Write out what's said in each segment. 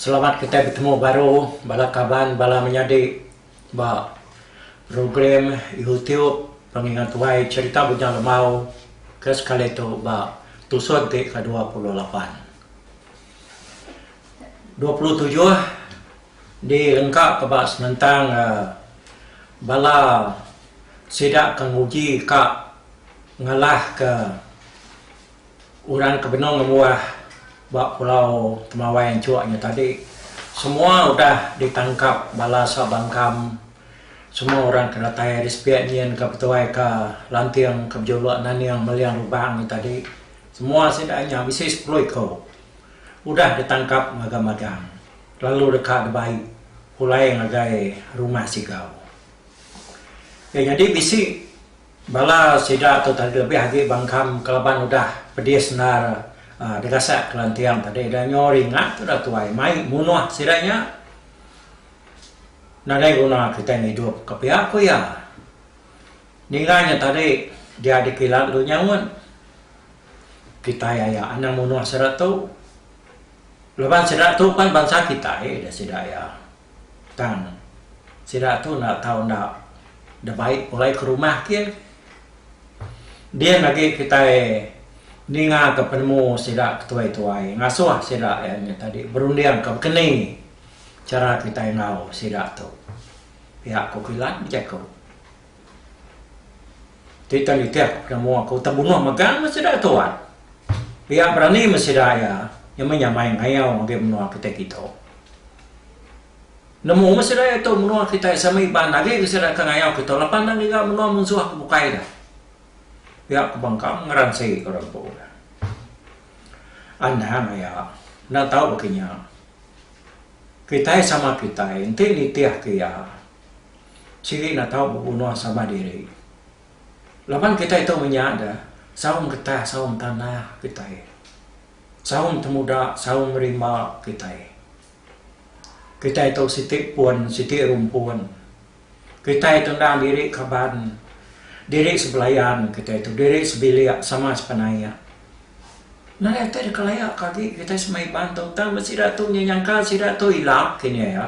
Selamat kitai betemu baru bala kaban bala menyadi ba program YouTube Pengingat Tuai Cherita Bujang Lembau ke sekali tu ba tusun ti ke 28. 27 dilengka ke ba senentang bala sida ke nguji ka ngalahka Orang ke benung ngembuah ba Pulau Temawai Anchuk nya tadi semua udah ditangkap bala Sabangkam. Semua orang ke datai ari sepiak nyin ke betuai ka Lanting ke bejuluk Naning Meling Lubang nya tadi semua sida nya bisi sepuluh iku udah ditangkap magang-magang lalu deka dibai pulai ngagai Rumah Sigau. Iya nyadi bisi. Bala sida tu tadi lebih agi bangkam kelaban udah pedis endar digasak Kelanting tadi dah nyo ringat tu dah tuai mai munuh sida nya nadai guna kitai ngidup ke pia ku iya. Ninga nya tadi dia dikilat lalu nyaut kitai aya anang munuh sida tu laban sida tu pan bansa kitai dah sida iya. Tang, sida tu enda tau enda debai pulai ke rumah kin. Din agi kitai ninga ke penemu sida ke tuai-tuai ngasuh sida iya nya tadi berunding ke bekeni chara kitai enggau sida tu. Pia ku Kilat bejaku. Ti tang nitih ku penemu aku tebunuh mega meh sida tu at. Pia berani meh sida iya nyamai nyamai ngayau ngagai menua kitai kitu. Nemu meh sida iya tu menua kitai sama Iban agi ke sida ke ngayau kitu laban enda ngiga menua munsuh ke bukai dah. Pia ku Bangkam ngeransi ke orang empu dah. Anang aya enda tau baka nya. Kitai sama kitai enti nitih ke iya sigi enda tau bebunuh sama diri. Laban kitai tu menya dah saum getah saum tanah kitai. Saum temuda saum rimba kitai. Kitai tu siti pun siti rumpun. Kitai tu endang diri kaban, diri sebelayan kitai tu, diri sebilik sama sepenaik. Nadai utai deka layak ke agi kitai semua Iban tu tang ba sida tu nya nyangka sida tu ilap kini aya.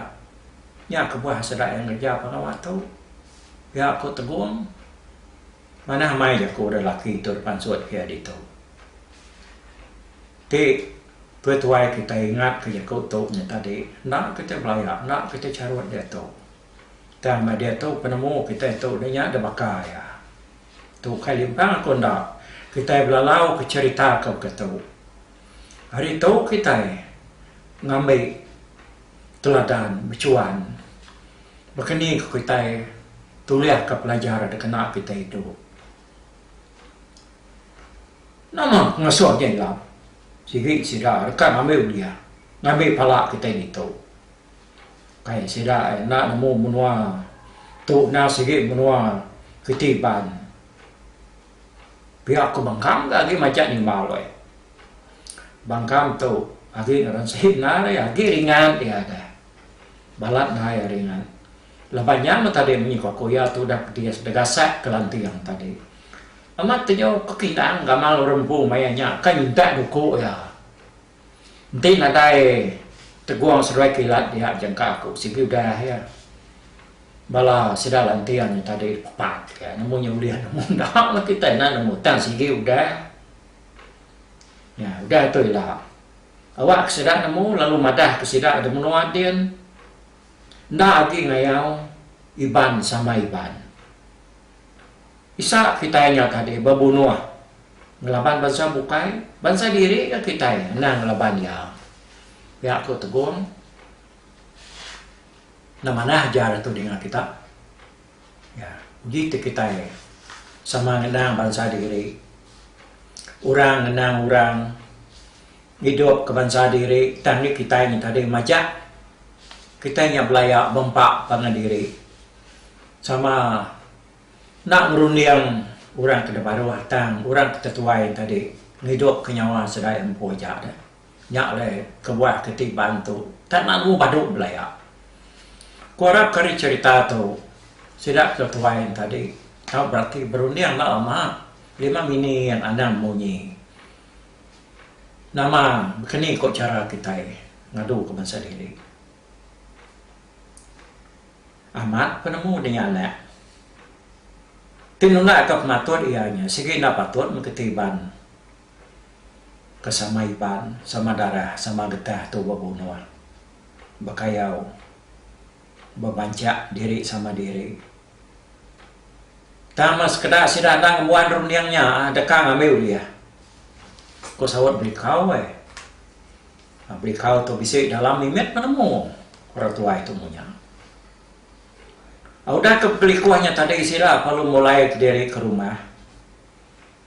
Nya kebuah sida iya ngereja pengawa tu. Pia ku Tegong. Manah amai jaku lelaki tu dipansut ke iya ditu. Ti tuai-tuai kitai ingat ke jaku tu nya tadi, enda kitai belaya, enda kitai charut diatu. Tang ba diatu penemu kitai tu enda nya da baka iya. Tu ukai limpang aku enda, kitai belalau ke cherita ke baka tu. Ari tu kitai ngambi teladan bechuan baka ni ku kitai tulihka pelajar da kena kitai idup. Nama ngasuh nya ila sigi sida deka ngambi ulih ngambi pala kitai ditu. Kai sida enda nemu menua tu enda sigi menua kiti Iban. Pia ku Bangkam ga agi majak nimbal weh. Bangkam tu agi ngaran sigi enda deh agi ringat iya deh. Balat ndai iya ringat. Laban nya meh tadi munyi ku aku iya tu udah pedis deh gasak ke lanting tadi. Amat ti nyau kekindang gamal orang empu maya nya ka nyintak duku iya. Enti nadai Tegung seduai Kilat dia jangka aku sigi udah iya. Bala sida lanting nya tadi pepat ka nemu nya ulih nemu enda lah kitai enda nemu tang sigi udah. Nya udah tu ila. Awak ke sida nemu lalu madah ke sida da menua din enda agi ngayau Iban sama Iban. Isa kitai nya tadi bebunuh ngelaban bansa bukai, bansa diri ga kitai endang ngelaban iya. Pia ku Tegong. Enda manah ajar tu dinga kita. Ya, uji ti kitai sama ngenang bansa diri. Orang ngenang orang ngidup ke bansa diri tang agi kitai nya tadi majak kitai nya belaya bempa pangan diri. Sama Enda ngerunding orang ke dibaruh tang orang ke tetuai tadi ngidupka nyawa sida iya empu aja deh. Nya alai kebuah ke ti Iban tu tak nemu badu belaya. Ku arap ke ari cherita tu sida ke tuai tadi tau berati berunding enda lama lima minit anang munyi. Nama bekeni ko chara kitai. Ngadu ke bansa diri. Amat penemu dinya anak. Ti nunda ka pematut iya nya sigi enda patut meketi Iban ke sama Iban, sama darah, sama getah tu bebunuh, bekayau, bebanchak diri sama diri. Tang meh sekeda sida enda ngembuan runding nya deka ngambi ulih, ku saut Berikau ai. Berikau tu bisi dalam mimit penemu orang tuai tu munya. Udah ke belikuh nya tadi sida perlu mulai kediri ke rumah.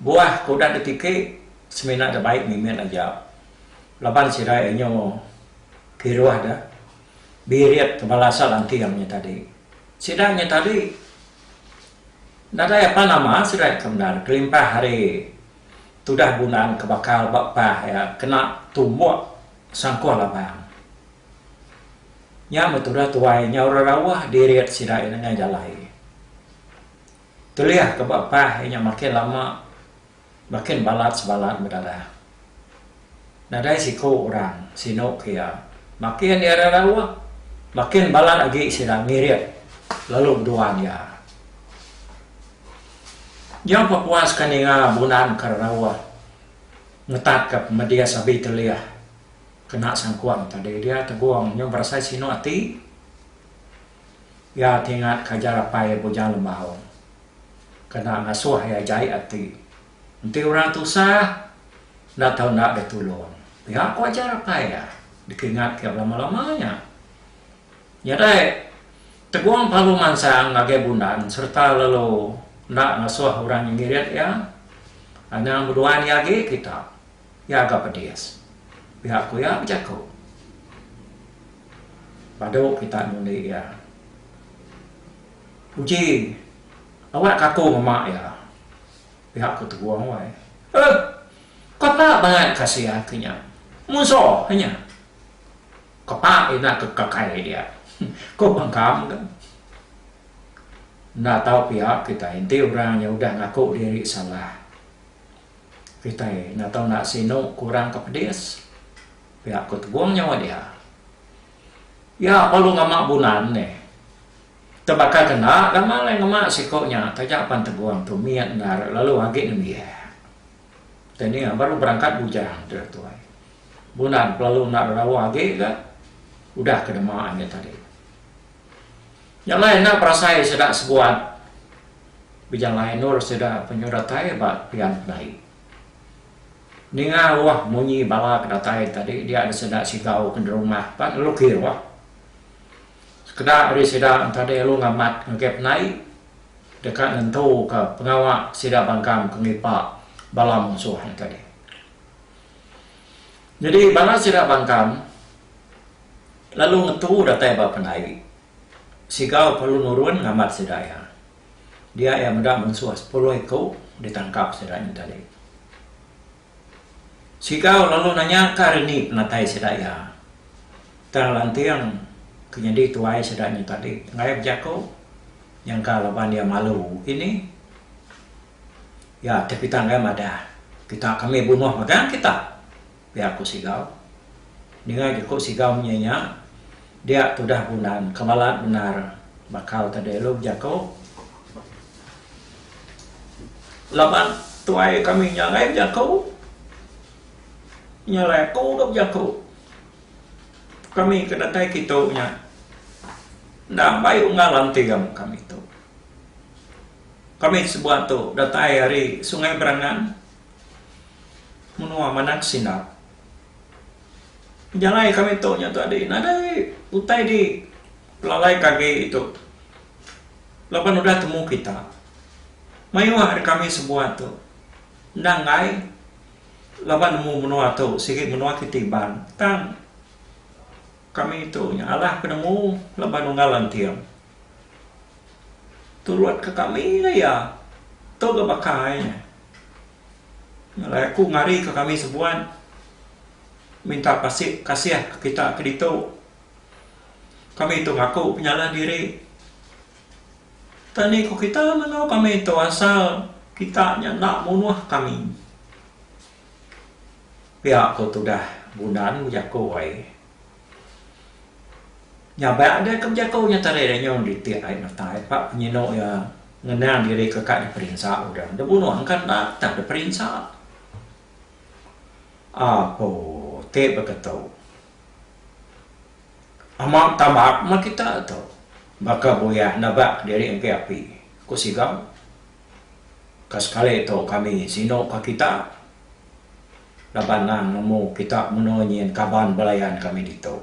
Buah ke udah ditiki semina dibai mimit aja laban sida inyo kiruh deh birit ke bala asal anting nya tadi. Sida nya tadi nadai apa nama sida ke bendar kelimpah ari tudah bundan ke bakal ba pah iya kena tumbuk sangkuh labang. Nya meh tudah tuai nyau rerauh dirit sida iya nengah jalai. Telih ke ba pah iya nya makin lama makin balat sebalat bedarah. Nadai siku orang sinu ke iya. Makin iya rerauh makin balat agi sida ngirit lalu beduan iya. Nyau pepuas ke ninga Bunan ke rerauh ngetatka pemedis abi telih kena sangkung tadi dia Tegong nyau berasai sinu ati. Iya ti ingat ke ajar apai Bujang Lembau kena ngasuh iya jai ati. Enti orang tusah enda tau enda ditulung. Pia ku ajar apai iya dikingat ke belama-lama nya. Nyadai Tegong Palu mansang ngagai Bundan sereta lalu enda ngasuh orang ngirit iya. Anang beduan iya agi kita. Iya ga pedis. Pia ku iya bejaku. Badu kita nundi iya. Uji awak ka aku ngema iya. Pia ku Tegong wai. Eh! Kapa bangat kasih aku nya. Munso nya. Kapa ina ke kakai dia. Ku Bangkam ga. Enda tau pia kitai enti orang nya udah ngaku diri salah. Kitai enda tau enda sinu ke orang ke pedis. Pia ku Tegong nyawa dia. Iya perlu ngama bunan neh. Tebaka ke enda gamal iya ngema siko nya taja pan Tegong tu mit endar lalu agi nembiak. Utai ni baru berangkat bujang tu tuai. Bunan pelalu enda rerauh agi ga udah ke dema nya tadi. Nya alai enda berasai sida sebuat. Bejalai endur sida penyu datai ba pian penaik. Ninga wah munyi bala ke datai tadi dia sida sigau ke derumah pan lalu kiruh. Sekeda ari sida entadi lalu ngamat ngagai penaik deka nentuka pengawa sida bangkam ke ngipa bala munsuh nya tadi. Nyadi bala sida bangkam lalu ngetu datai ba penaik. Sigau perlu nurun ngamat sida iya. Dia iya meda munsuh sepuluh iku ditangkap sida nya tadi. Sigau lalu nanya ka ari ni penatai sida iya. Tang Lanting ke nyadi tuai sida nya tadi enggai bejaku nyangka laban iya malu kini. Iya ti kita enggai madah kita kami bunuh magang kita. Pia ku Sigau. Ninga jaku Sigau munyi nya, dia tudah Bundan ke balat bendar bakal tadi lalu bejaku. Laban tuai kami nya enggai bejaku, nya alai aku ga bejaku. Kami ke datai kitu nya enda bai unggal anting kami tu. Kami sebuat tu datai ari Sungai Berangan. Menua Manang Sindap. Pejalai kami tu nya tadi nadai utai di pelalai ke agi tu laban udah temu kita. Mayuh ari kami sebuat tu enda enggai laban nemu menua tu sigi menua kiti Iban tang kami tu nya alah penemu laban unggal anting. Turut ke kami lah iya. Tu ga baka iya. Alai aku ngari ke kami sebuat minta pasik kasih ke kita ke ditu. Kami tu ngaku penyalah diri. Tang ni ku kita meno kami tu asal kita nya enda munuh kami. Pia ku tudah Bundan bejaku ai. Nyabak deh ke bejaku nya tadi deh nyau nitik ai mata ai pak penyinu iya ngenang diri ke ka diperinsa udah dibunuh engka enda tang diperinsa. Apo ti baka tu. Amat tambap meh kita tu baka buyah nebak diri engki api, ku Sigau. Ka sekali tu kami sinu ka kita laban nang nemu kita menua nyin kaban belayan kami ditu.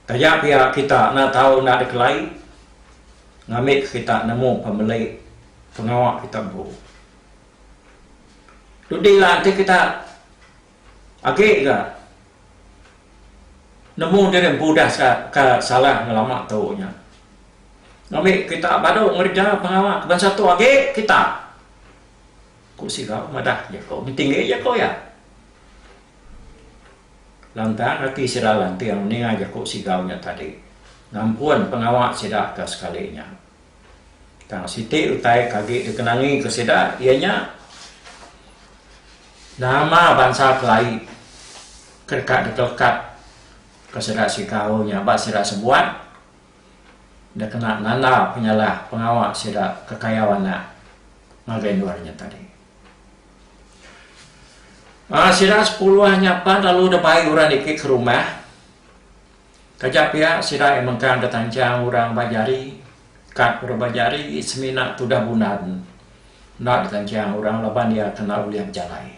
Taja pia kita enda tau enda dikelai ngambika kita nemu pemeli pengawa kita empu. Dudi ila enti kita agi ga nemu diri empu udah ke salah ngelama tu nya. Ngambi kita badu ngereja pengawa ke bansa tu agi kita, ku Sigau madah jaku ngetinggi jaku iya. Lantang ati sida lanting ninga jaku Sigau nya tadi ngampun pengawa sida ke sekali nya. Tang siti utai ke agi dikenangika sida iya nya nama bansa kelai ke deka dikelekat ke sida Sigau nya ba sida sebuat dikena nanda penyalah pengawa sida ke kayau anak ngagai endur nya tadi. Aa sida sepuluh nya pan lalu dibai orang niki ke rumah. Taja pia sida iya mengkang ditanchang orang ba jari, kad orang ba jari semina tudah bundan enda ditanchang orang laban iya kena ulih bejalai.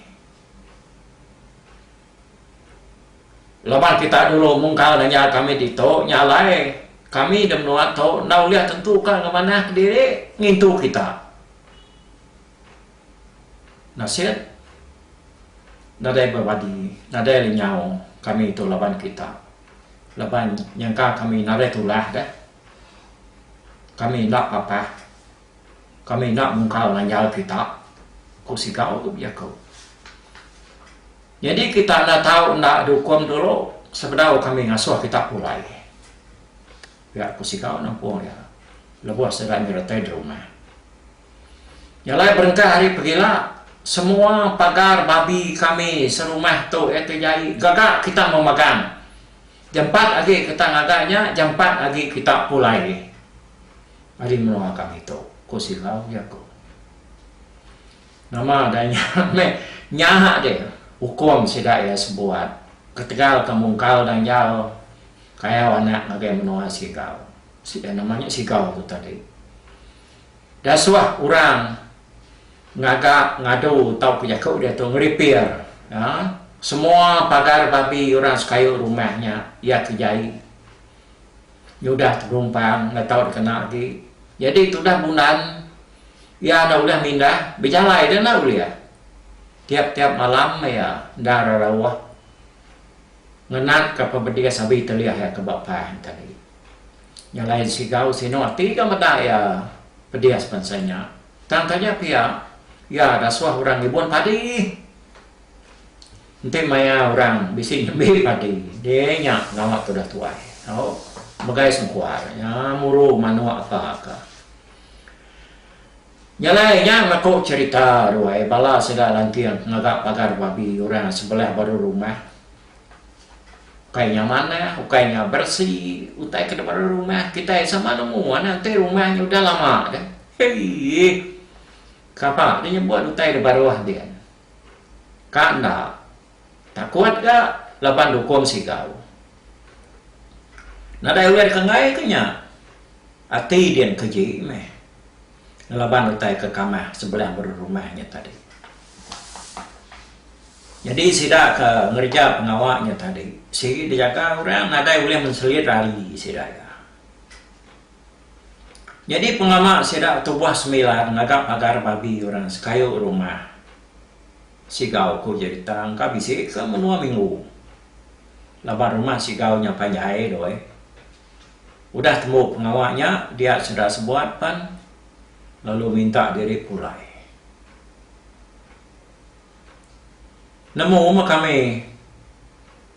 Laban kita dulu mungkal nanya kami ditu nya alai kami da menua tu enda ulih tentuka ngemanah kediri ngintu kita. Nasit nadai bebadi nadai lenyau kami tu laban kita laban nyangka kami nadai tulah deh kami enda papah kami enda mungkal nanjal kita ku Sigau tu bejaku. Nyadi kita enda tau enda diukum dulu sebedau kami ngasuh kita pulai. Pia ku Sigau nampung iya lebuh sida nyeretai derumah. Nya alai berengkah ari pegila, semua pagar babi kami serumah tu iya ti jai gaga kita memagang. Jampat agi kita ngaga nya, jampat agi kita pulai ari menua kami tu, ku Silau jaku. Nama da nya meh nya deh ukum sida iya sebuat ketegal ke mungkal danjau kayau anak ngagai menua Sigau. Nama nya Sigau tu tadi. Dasuh orang ngaga ngadu tauka jaku diatu ngeripir aa semua pagar babi orang sekayu rumah nya iya ke jai nyudah tegerumpang enda tau dikena agi. Jadi tudah bundan iya enda ulih mindah bejalai deh enda ulih. Tiap-tiap malam iya enda rerauh ngenatka pemedis abi telih iya ke ba pah tadi. Nya alai Sigau sinu ati ga meda iya pedis bansa nya. Tang taja pia, iya dasuh orang ngibun padi. Enti maya orang bisi nyembi padi, dia nya ngawa tudah tuai. Au megai sengkuar nya muru manuk apa ka. Nya alai nya meku cherita ruai bala sida lanting ngaga pagar babi orang sebelah baru rumah. Ukai nya manah, ukai nya beresi, utai ke daripada rumah kitai sama nemu anak enti rumah nya udah lama deh. Hei. Kapa deh nyebut utai da baruh din. Ka enda. Takut ga laban dukum sigau. Nadai ulih dikenggai ke nya. Ati din keji meh. Ngelaban utai ke kamah sebelah baruh rumah nya tadi. Nyadi sida ke ngereja pengawa nya tadi sigi dijaga orang nadai ulih menselit rari sida iya. Nyadi pengelama sida tubuh semilan ngaga pagar babi orang sekayu rumah Sigau ku jerita engka bisi ke menua minggu laban rumah Sigau nya panjai doi. Udah tembu pengawa nya dia sida sebuat pan lalu minta diri pulai. Nemu meh kami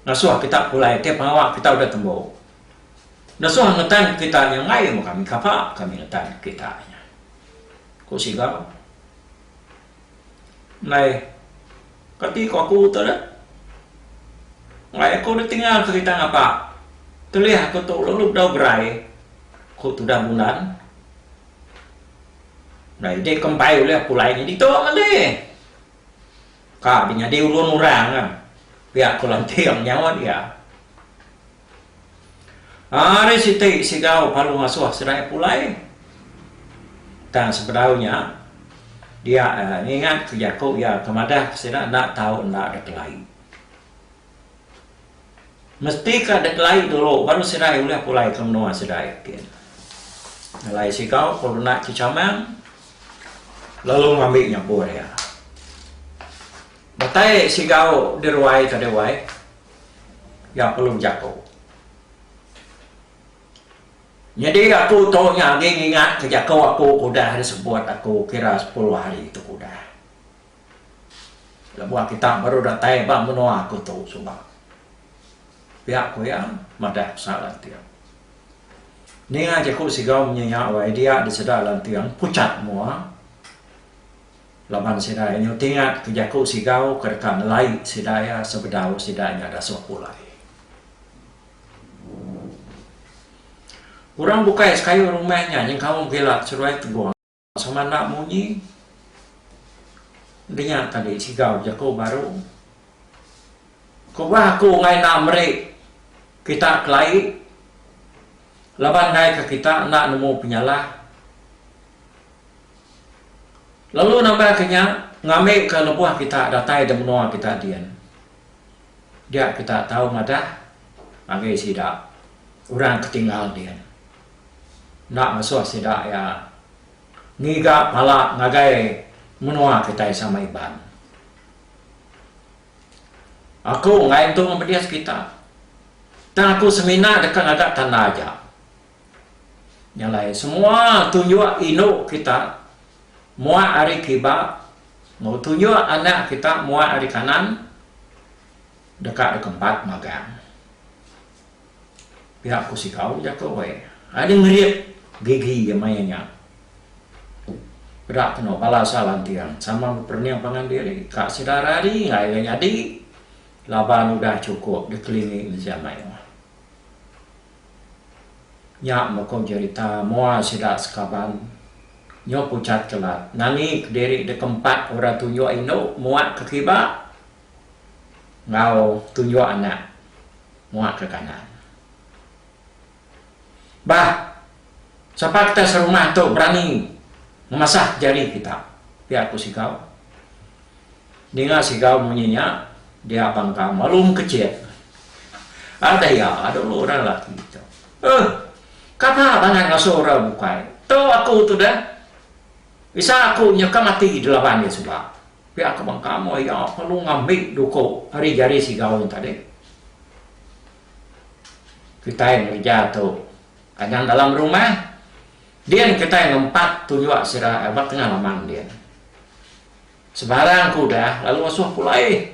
ngasuh kita pulai ti pengawa kita udah tembu. Nesuh ngetan kita nya enggai meh kami kapa kami ngetan kita nya. Ku Sigau. Enggai kati ku aku tu deh. Enggai aku ditinggal ke kita ngapa. Telih aku tu lalu bedau gerai, ku tudah Bundan. Ndai dek kempai ulih pulai nyadi tu meli. Ka deh nyadi ulun orang ka pia ku Lanting nyaut iya. Hari siti Sigau palu ngasuh sida pulai. Tang sebedau nya dia ngingat ke jaku iya ke madah ke sida enda tau enda dikelai. Mesti ka dikelai dulu baru sida ulih pulai ke menua sida yakin. Alai Sigau perlu enda chechamang lalu ngambi nyabur iya. Datai Sigau diruai tadi wai. Iya perlu bejaku. Nyadi aku tu nya agi ngingatka jaku aku ke udah disebut aku kira sepuluh hari tu ke udah. Lebuh kita baru datai ba menua aku tu suba. Pia ku iya madah pasal Lanting. Ninga jaku Sigau munyi nya wai dia diseda Lanting puchat mua. Laban sida iya nyau tingat ke jaku Sigau ke deka ngelai sida iya sebedau sida nya dasuh pulai. Orang bukai sekayu rumah nya nyengkaum Kilat seduai Tegong sama enda munyi. Enda nya tadi Sigau bejaku baru. Kebuah aku enggai enda meri kita kelai laban enggai ke kita enda nemu penyalah. Lalu nambahka nya, ngambika lebuh kita datai da menua kita din, dia kita tau madah ngagai sida orang ke tinggal din. Enda ngasuh sida iya ngiga pala ngagai menua kitai sama Iban. Aku enggai entu ngemedis kita. Tang aku semina deka ngaga tanda aja. Nya alai semua tunjuk indu kita muak ari kiba enggau tunjuk anak kita muak ari kanan deka dikempat magang. Pia ku Sigau jaku weh. Ai deh ngerit gigi iya maya nya. Peda kenu bala asal anting sama beperening pangan diri ka sida rari enggai ga nyadi laban udah chukup dikelingi mensia mayuh. Nya meko jerita mua sida sekaban nyu puchat kelat nangi kediri dikempat orang tunjuk indu muak ke kiba enggau tunjuk anak muak ke kanan. Bah sapa kita serumah tu berani ngemasah jari kita pia ku Sigau. Ninga Sigau munyi nya dia bangka malu mekecit. Ada iya dulu orang laki tu. Eh, kapa bangat ngasuh orang bukai. Tu aku tu deh. Bisa aku nyeka mati dilaban iya suba. Pia ke bangka moh iya perlu ngambi duku ari jari Sigau nya tadi. Kitai ngereja tu anang dalam rumah. Din kitai ngempat tunjuk sida ba tengah laman din. Sebarang ke udah lalu asuh pulai.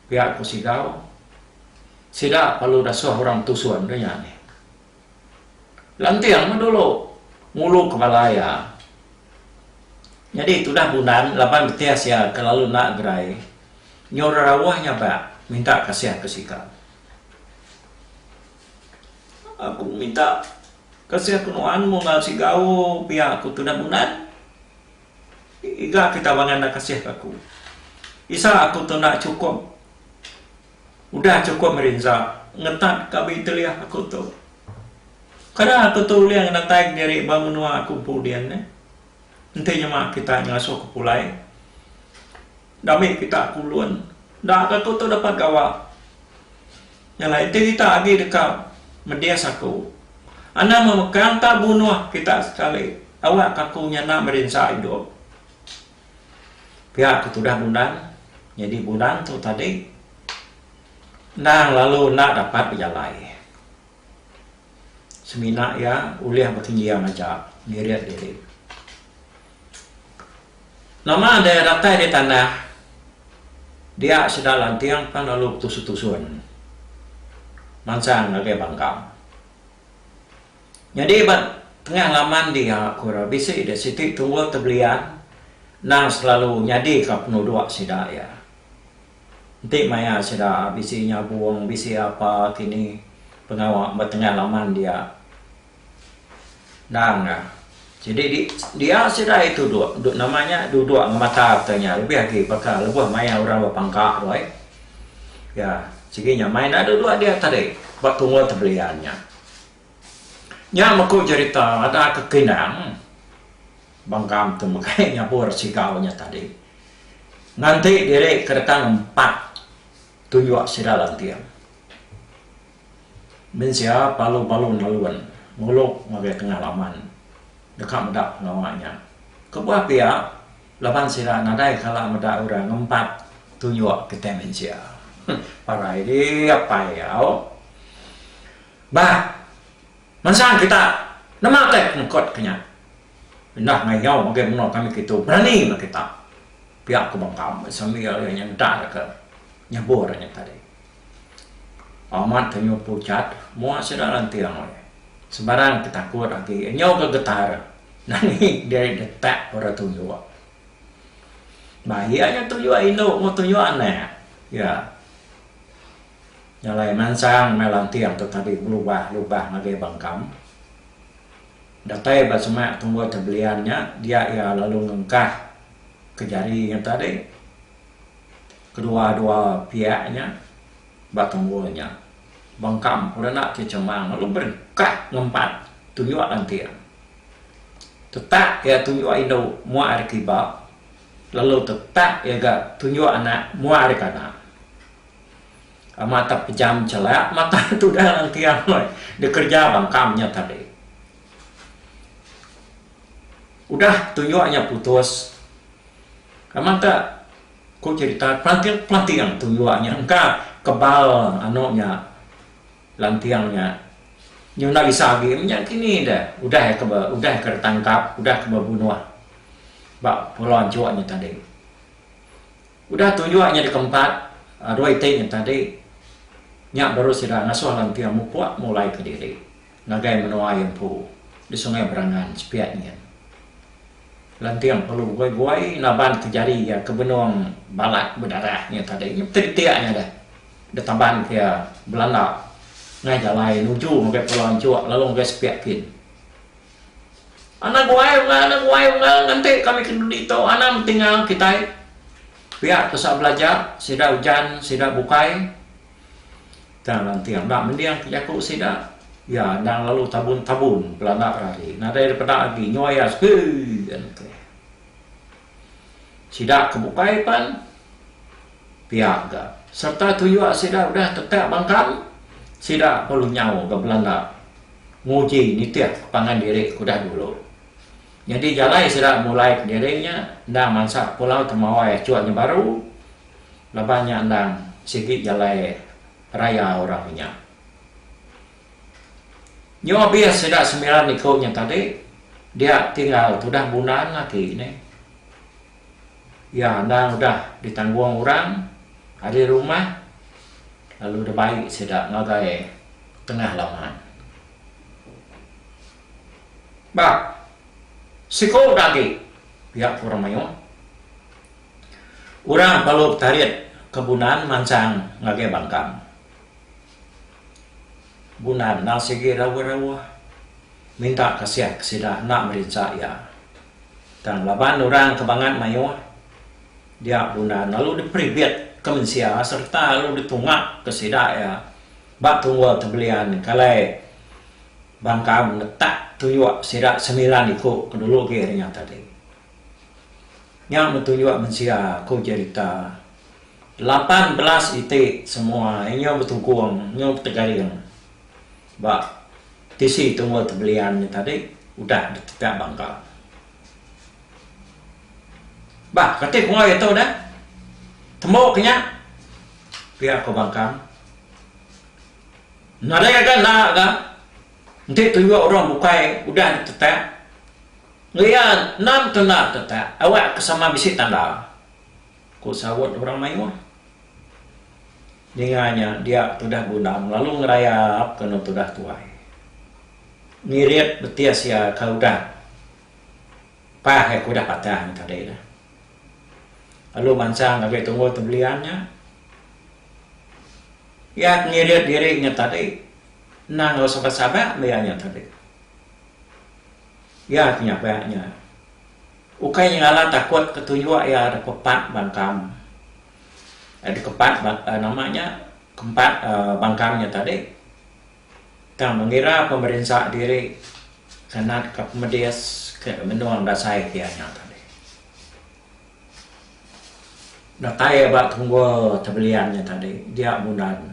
Pia ku Sigau. Sida perlu dasuh orang betusun ke nya nih. Lanting meh dulu ngulu ke bala iya. Nyadi tudah Bundan laban betis iya ke lalu enda gerai nyau rerauh nyabak minta kasih ke Sigau. Aku minta kasih ke nuan munggal Sigau pia ku tudah Bundan. Iga kita bangan enda kasih ke aku. Isa aku tu enda chukup. Udah chukup merinsa ngetat ka abi telih aku tu. Kada aku tu ulih ngenatai kediri ba menua aku empu din neh. Enti nyema kita ngasuh aku pulai. Dami kita aku ulun. Enda ke aku tu dapat gawa. Nya alai enti kita agi deka medis aku, anang memekang ka bunuh kita sekali awak ka aku nyana merinsa idup. Pia ke tudah Bundan, nyadi Bundan tu tadi endang lalu enda dapat bejalai. Semina iya ulih bekenjing aja ngirit diri. Nama deh datai di tanah dia sida lanting pan lalu betusun-tusun mansang ngagai bangkang. Nyadi ba tengah laman dia ku ira bisi deh siti tunggul tebelian endang selalu nyadika penuduk sida iya. Enti maya sida bisi nyabung bisi apa kini. pengawa ba tengah laman dia. Endang ga. Sidi di dia sida ai tuduk duk nama nya duduk ngemata utai nya lebih agi baka lebuh maya orang bepangka tu ai. Ya sigi nya mai enda duduk dia tadi ba tunggul tebelian nya. Nya meku jerita ada ke kindang bangkam tu megai nyabur sigau nya tadi. Nganti diri ke deka ngempat tunjuk sida lanting. Mensia palu-palu nalun nguluk ngagai tengah laman deka meda pengawa nya. Kebuah pia laban sida nadai kala meda orang ngempat tunjuk kitai mensia. Parai dih apai au. Bah mansang kita nama utai pengkot ke nya. Enda ngayau ngagai menua kami kitu berani meh kita. Pia ku Bangkam sambil iya nyengda ke nyabur nya tadi. Amat ke nyau puchat mua sida lanting ai. Sebarang ke takut agi nyau ke getar nangi diri detak orang tunjuk. Ba iya nya tunjuk indu enggau tunjuk anak iya. Nya alai mansang meh lanting tu tadi belubah lubah ngagai bangkam. Datai ba semak tunggul tebelian nya dia iya lalu ngengkah ke jari nya tadi. Kedua-dua piak nya ba tunggul nya. Bengkam peranak ti chemang lalu berengkah ngempat tunjuk lanting. Tetak iya tunjuk indu mua ari kiba lalu tetak iya ga tunjuk anak mua ari kanan. Mata pejam chelak mata tudah lanting dikereja bengkam nya tadi. Udah tunjuk nya putus amat te Ku cherita pelanting-pelanting tunjuk nya engka kebal anu nya lanting nya nyu enda bisa agi menya kini deh udah ke udah ke ditangkap udah ke bebunuh ba pulau anchuk nya tadi. Udah tunjuk nya dikempat dua iti nya tadi nya baru sida ngasuh lanting mupuk mulai kediri ngagai menua iya empu di Sungai Berangan sepiak nyin. Lanting perlu guai-guai laban ke jari iya ke benung balat bedarah nya tadi. Nya betegetik nya deh. Ditaban ke iya belanda ngai jalai nuju ngagai Pulau Anchuk lalu ngagai sepiak kin. Anang guai unggal, anang guai unggal nganti kami ke dudi tu anang betinggal kitai. Pia ke sa belaja sida ujan sida bukai. Tang lanting enda mending ke jaku sida, iya endang lalu tabun-tabun belanda rari nadai dipeda agi nyuai iya sepi enti. Sida ke bukai pan pia ga sereta tuyuk sida udah tetak bangkam sida perlu nyau ga belanda nguji nitih ke pangan diri ke udah dulu. Nyadi jalai sida mulai kediri nya endang mansa Pulau Temawai Achuk nya baru. Laban nya endang sigi jalai raya orang menya. Nyu abis sida semilan iku nya tadi, dia tinggal tudah Bundan agi neh. Iya endang udah ditanggung orang ari rumah lalu dibai sida ngagai tengah laman. Bah, siku da agi pia ku orang mayuh. Orang perlu betarit ke Bunan mansang ngagai Bangkang. Bunan endang sigi rauh-rauh minta kasih ke sida enda merinsa iya. Tang laban orang ke bangat mayuh dia Bunan lalu diperibit ke mensia sereta lalu ditunga ke sida iya ba tunggul tebelian ke alai Bangkang netak tunjuk sida semilan iku ke dulu agi ari nya tadi. Nya betunjuk mensia, ku jerita. 18 iti semua inya betugung nyu betegaring ba tisi tunggul tebelian nya tadi udah ditetak bangka. Bah kati ku enggau iya tu deh. Tembu ke nya pia ku bangkang. Nadai ga enda ga enti tunjuk orang bukai udah ditetak. Ngeria endang tenda tetak awak ke sama bisi tanda, ku saut orang mayuh. Ninga nya dia tudah Gundam lalu ngerayap kenu tudah tuai. Ngirit betis iya ke udah pah iya ke udah patah nya tadi dah. Lalu mansang ngagai tunggul tebelian nya. Iya ke ngirit diri nya tadi. Endang enggau sabak-sabak meh iya nya tadi. Iya ke nyabak nya. Ukai nyengala takut ke tunjuk iya da pepat bangkam. Dikepat nama nya kempat bangkam nya tadi. Tang mengira pemerinsa diri ke natka pemedis ke menung dasai ke iya nya tadi. Datai ba tunggul tebelian nya tadi dia Bundan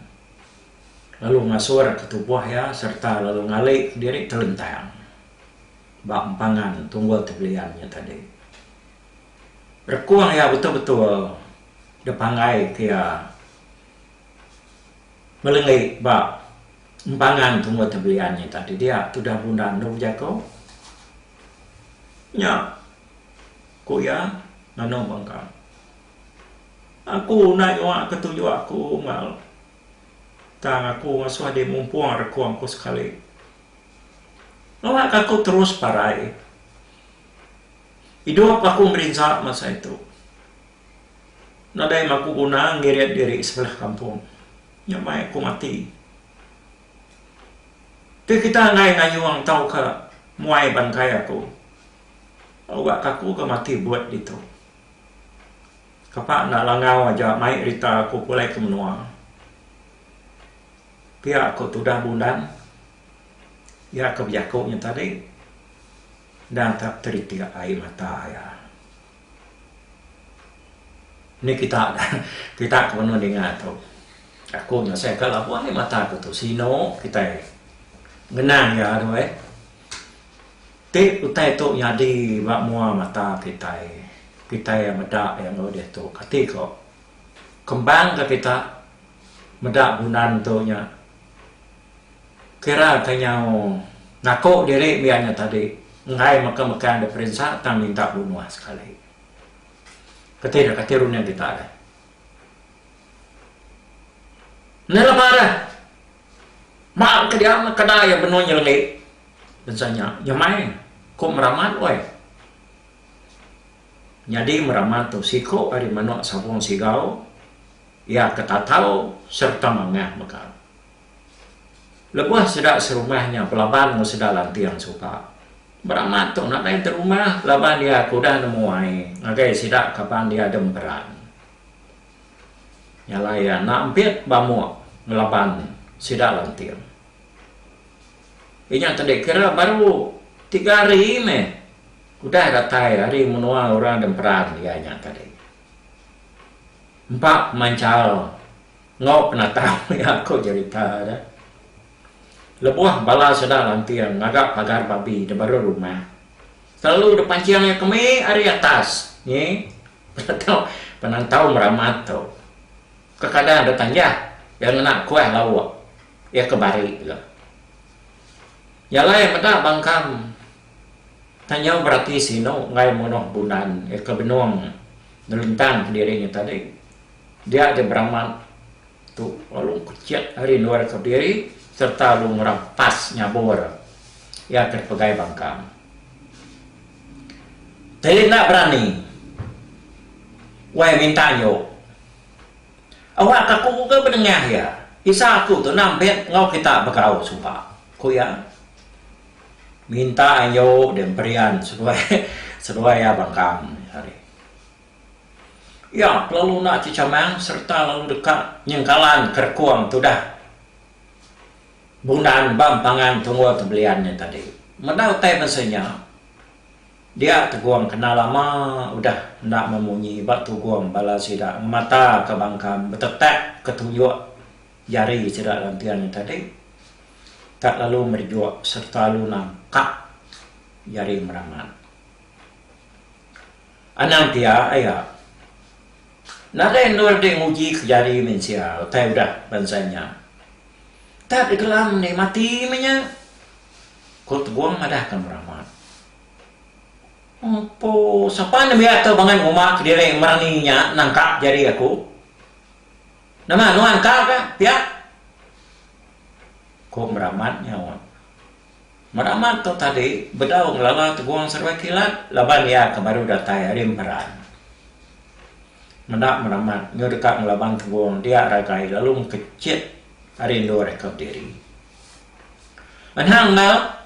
lalu ngasur ke tubuh iya sereta lalu ngali diri telentang ba empangan tunggul tebelian nya tadi. Rekung iya betul-betul depanggai ke iya. Melenggi ba empangan tunggul tebelian nya tadi dia tudah bunda endu bejaku. Nya ku iya nganu bangka. Aku enda nyua ke tuju aku unggal. Tang aku ngasuh dih mumpung rekung aku sekali. Awakka aku terus parai. Idup aku merinsa masa itu. Nadai maku guna ngirit diri sebelah kampung. Nya mai aku mati. Ti kita enggai ngayung tauka muai bangkai aku, awakka aku ga mati but ditu. Kapa enda langau aja mai rita aku pulai ke menua. Pia ku tudah Bundan, iya ke bejaku nya tadi endang tak teritik ai mata iya. Ni kita kita ke benung ninga tu. Aku ngasai ka labuh ai mata ku tu sinu kitai ngenang iya tu ai. Ti utai tu nyadi ba mua mata kitai, kitai meda iya enggau diatu kati ko kembang ka kita meda bundan tu nya kira ka nyau ngaku diri biak nya tadi enggai meka mekang da perinsa tang minta bunuh sekali. Kati dah kati runding kita deh. Enda lepa deh. Ba ke dia meh kedai iya benung nyelenggi bansa nya. Nyamai ku meramat weh. Nyadi meramat tu siku ari manuk sabung sigau iya ke tatau sereta mangah mega. Lebuh sida serumah nya belaban enggau sida lanting suba. Beramat tu nadai terumah laban iya ke udah nemu ai ngagai sida kaban iya demperan. Nya alai iya enda ampit bamuk ngelaban sida lanting. Inya tadi kira baru tiga hari meh udah datai ari menua orang demperan iya nya tadi. Empa pemanchal Enggau penatang iya ku jerita deh. Lebuh bala sida lanting ngaga pagar babi da baruh rumah, selalu da panching iya kemi ari atas nyi penatau penantau meramat tu. Kekadang da tanjah iya ngena kuah lauk iya ke bari ga. Nya alai meda bangkam tanyau berati sinu enggai munuh bundan iya ke benung nelentang kediri nya tadi. Dia deh beramat tu lalu kecit ari endur ke bediri sereta lalu ngerampas nyabur iya ke dipegai bangkang. Ti enda berani wai minta anjuk. Awak ka aku ke bedengah iya. Isa aku tu enda ampit enggau kita begau suba, ku iya. Minta anjuk deh emperian seduai seduai iya bangkang. Iya kelalu enda chechamang sereta lalu deka nyengkalan kerekung tudah Bundan ba empangan tunggul tebelian nya tadi. Meda utai bansa nya, dia Tegong kena lama udah enda memunyi ba tugung bala sida ngemataka bangkam betetak ke tunjuk jari sida lanting nya tadi tak lalu merejuk sereta lalu nangkap jari meramat. Anang pia aya. Nadai endur deh nguji ke jari mensia utai udah bansa nya. Tak digelam deh mati meh nya. Ku Tegong madah ke Meramat. Empo sapa nembiak tu bangat nguma kediri merani nya nangkap jari aku. Nama nuan ka ka pia? Ku Meramat nyaut. Meramat tu tadi bedau ngelala Teguang Seruai Kilat laban iya ke baru datai ari Emperan. Meda Meramat nyu deka ngelaban Teguang dia Ragai lalu mekechit ari endur iya ke bediri. Anang enda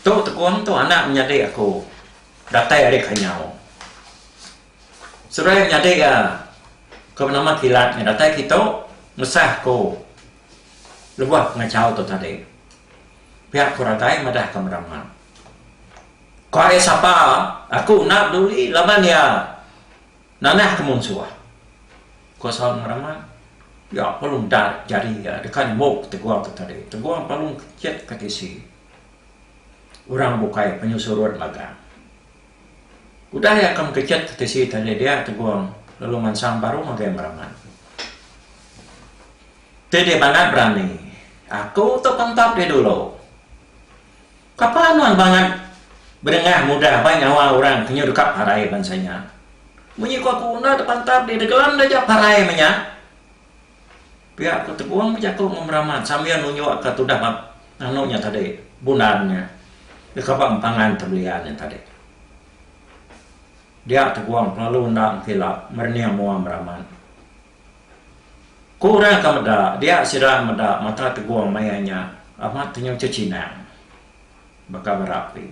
tu Tekong tu anak menyadi aku datai ari Kanyau. Seduai menyadi iya ke benama Kilat nya datai kitu ngesah aku lebuh pengachau tu tadi. Pia ku Ragai madah ka Meraman. Ku ai sapa aku enda peduli laban iya nanah ke munsuh. Ku Saut Meraman, ya perlu meda jari iya deka nyemuk Teguang tu tadi. Teguang perlu kecit ke tisi. Orang bukai penyu surut magang. Udah iya ke mekecit ke tisi tadi dia Teguang lalu mansang baru ngagai Meraman. Ti deh bangat berani. Aku tu pantap deh dulu. Kapa nuan bangat bedengah mudah bai nyawa orang ke nyu deka parai bansa nya. Munyi ku aku enda depantap deh degelam deh aja parai meh nya. Pia ku Tegong bejaku enggau Meraman sambil nunjuk ka tudah ba anu nya tadi bundan nya deka ba empangan tebelian nya tadi. Dia Tegong kelalu enda engkila merening mua Meraman. Ku orang ka meda, dia sida meda mata Tegung maya nya amat tenyau chechinang baka bara api.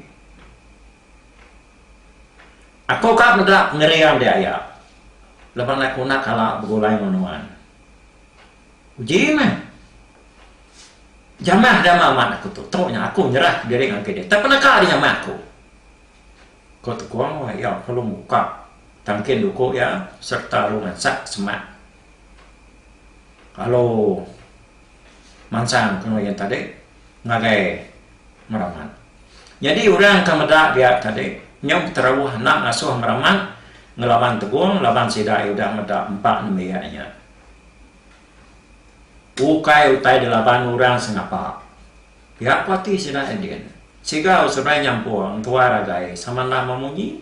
Aku ka meda pengering dia aya laban aku enda kala begulai enggau nuan. Uji meh. Jamah dama amat aku tu. Tu nya aku nyerah kediri ngagai dia. Tang peneka dia nyamah aku. Ko Tekong wai iya perlu muka tangkin duku iya sereta lalu ngansak semak lalu mansang ke iya tadi ngagai Meraman. Nyadi orang ke meda dia tadi nyau beterauh enda ngasuh Meraman ngelaban Tegong laban sida iya udah meda empa nembiak nya. Ukai utai dilaban orang sengapa. Pia ku ati sida Edin. Sigau seberai nyampur entua ragai sama enda memunyi.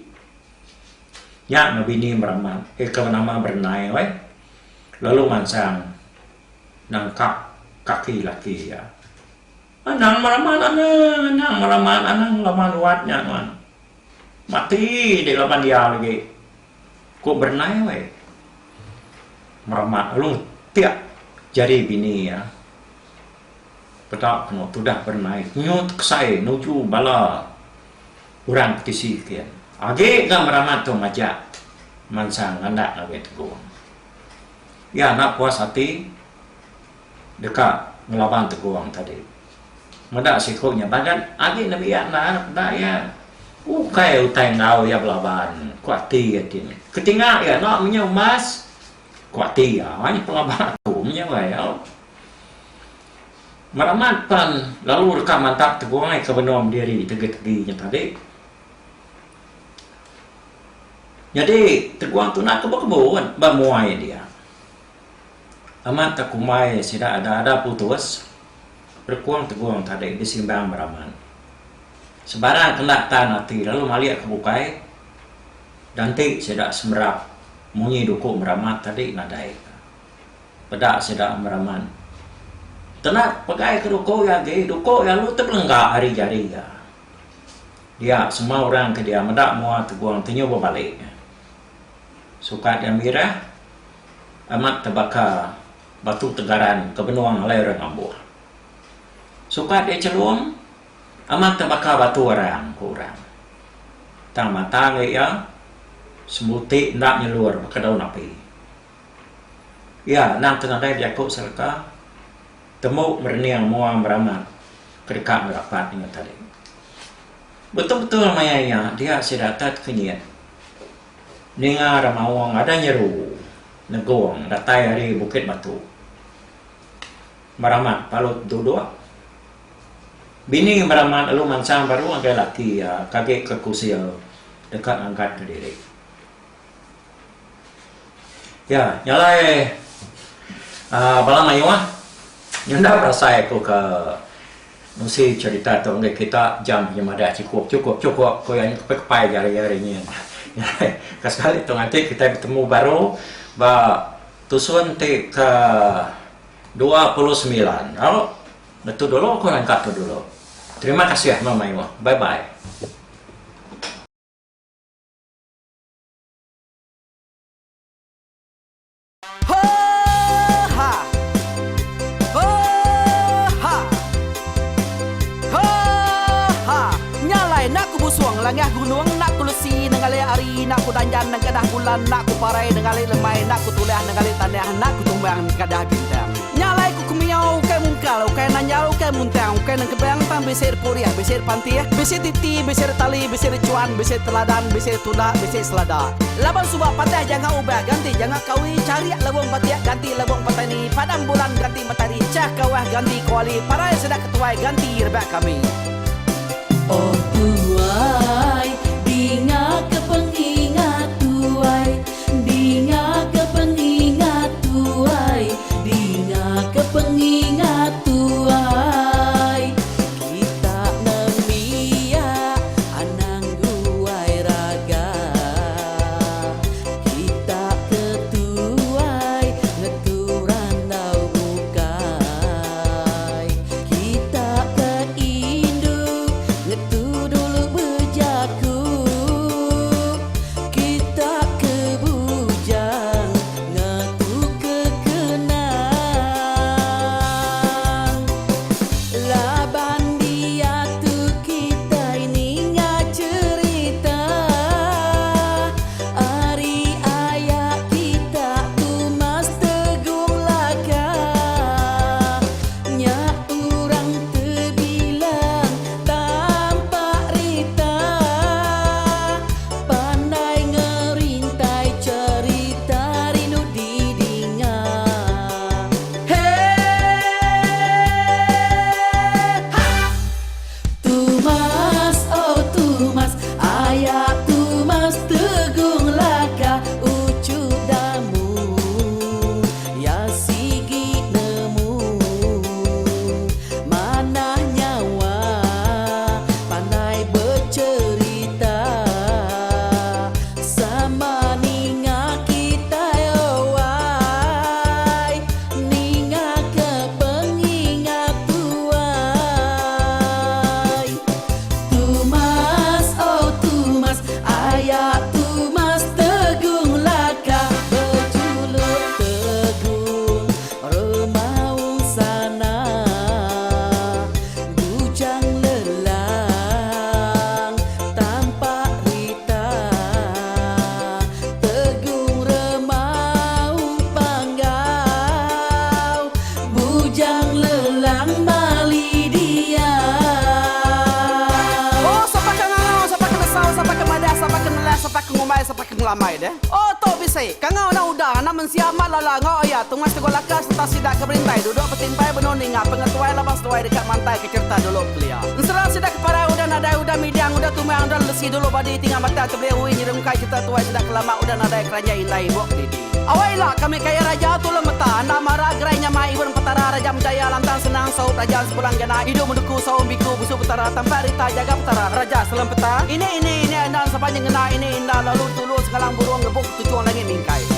Nya meh bini Meramat eh ke benama Berenai weh lalu mansang nangkap kaki laki iya. Anang Meramat anang anang Meramat anang laban wat nya nuan. Mati dek laban iya lagi ku Berenai weh. Meramat lalu ngetik jari bini iya. Peda kenu tudah berenai nyu tekesai nuju bala orang ke tisi kin. Agi ga meramat tu majak mansang ngandak ngagai Tegong. Iya enda puas ati deka ngelaban Tegong tadi. Meda siku nya bagat agi nembiak enda peda iya. Ukai utai enggau iya belaban ku ati iya ti. Ketinga iya enda menya umbas ku ati iya. Nya pelaban aku menya wai. Meramat pan lalu deka mantap teguai ke benung bediri tegi-tegi nya tadi. Nyadi teguang tu enda kebun-kebun ba muai dia. Amat tak kumbai sida ada-ada putus rekung teguang tadi disimbang Meramat. Sebarang ke enda tan ati lalu malik ke bukai ganti sida semerap munyi duku Meramat tadi nadai. Peda sida meraman. Kena pegai ke duku iya agi, duku iya lalu tebelengga ari jari iya. Dia semua orang ke dia meda mua Tegung ti nyu bebali. Sukat iya mirah amat tebaka batu tegaran ke benung alai orang ngambuh. Sukat iya chelum amat tebaka batu arang, ku orang. Tang mata agi iya semuti enda nyelur baka daun api. Iya endang ke nadai bejaku sereta tembu merening mua meramat ke deka ngerapat nya tadi. Betul-betul maya nya dia sida tai tekenyit ninga remaung ada nyeru negung datai ari Bukit Batu. Meramat palut duduk. Bini meramat lalu mansang baru ngagai laki iya ke agi ke kusil deka ngangkatka diri. Ya, nya alai uhh bala mayuh nyenda berasai aku ke musi cherita tu ngagai kita jam penyemadah chukup chukup chukup ku iya kepai kepai jari ari nyin. Nya alai ke sekali tu nganti kitai betemu baru ba tusun ti ke 29 au ngetu dulu aku nangka tu dulu. Terima kasih meh mayuh. Bye bye. ngelangah gunung, enda ku lesi nengali hari, enda ku danjan nengkadah bulan, enda ku parai nengali lemai, enda ku tulah nengali tanah, enda ku tumbang nengkadah bintang. Nya alai ku kemiau ukai mungkal, ukai nanjal, ukai muntang, ukai nengkebang tang bisi repurih, bisi repantih, bisi titi, bisi retali, bisi rechuan, bisi teladan, bisi retunda, bisi selada. Laban suba patah janga ubah ganti janga kawi, charik lebung batik ganti lebung petani, padam bulan ganti matahari, chah kawah ganti kuali, parai sida ketuai ganti rebak kami. Oh tuai, dinga ke pengingat tuai, dinga ke pengingat tuai, dinga ke pengingat tuai. Kita nembiak anang guai raga, kita ke tuai ngetu randau bukai. Kita ke indu ngetu dulu bejaku. Kita ke bujang ngetu ke kenang. Laban diatu kitai ninga cherita ari aya kita Tumas Tegung Laka. Nya orang tebilang tampak rita, pandai ngerintai cherita rindu didinga. Tumas, oh Tumas, aya Tumas Tegung Laka uchu Damu, ya sigi nemu. Manah nyawa, pandai becherita, sama ninga kitai owai, ninga ke pengingat tuai. Tumas, oh Tumas, aya Tumas Tegung Laka, bejuluk Tegung Remaung Sana, bujang lelang tampak rita, Tegung Remaung Panggau, bujang lelang mali diau. Oh, sapa ke ngangau, sapa ke nesau, sapa ke madah, sapa ke nelah, sapa ke ngumbai, sapa ke ngelamai deh. Oh, tu bisi. Kangau enda udah, anak mensia amat lala enggau aya Tungas Teguh Laka sereta sida ke berintai duduk betimpai benung ninga pengetuai laban seduai deka mantai ke cherita dulu kelia. Ensera sida ke parai udah nadai udah midang udah tumang udah lesi dulu badi tinga mata tebeli ui nyerungkai cherita tuai sida ke lama udah nadai keranjai indai ibuk kedidi. Awai ila kami kaya raja tulung meta enda mara gerai nyamai ibun petara raja menjaya lantang senang saup raja sebulang jana idup menduku saum biku busu petara tampak rita jaga petara raja selem peta ini ini ini enda sepanjang ngena ini inda lalu tulu sengalang burung ngebuk tuchung langit mingkai.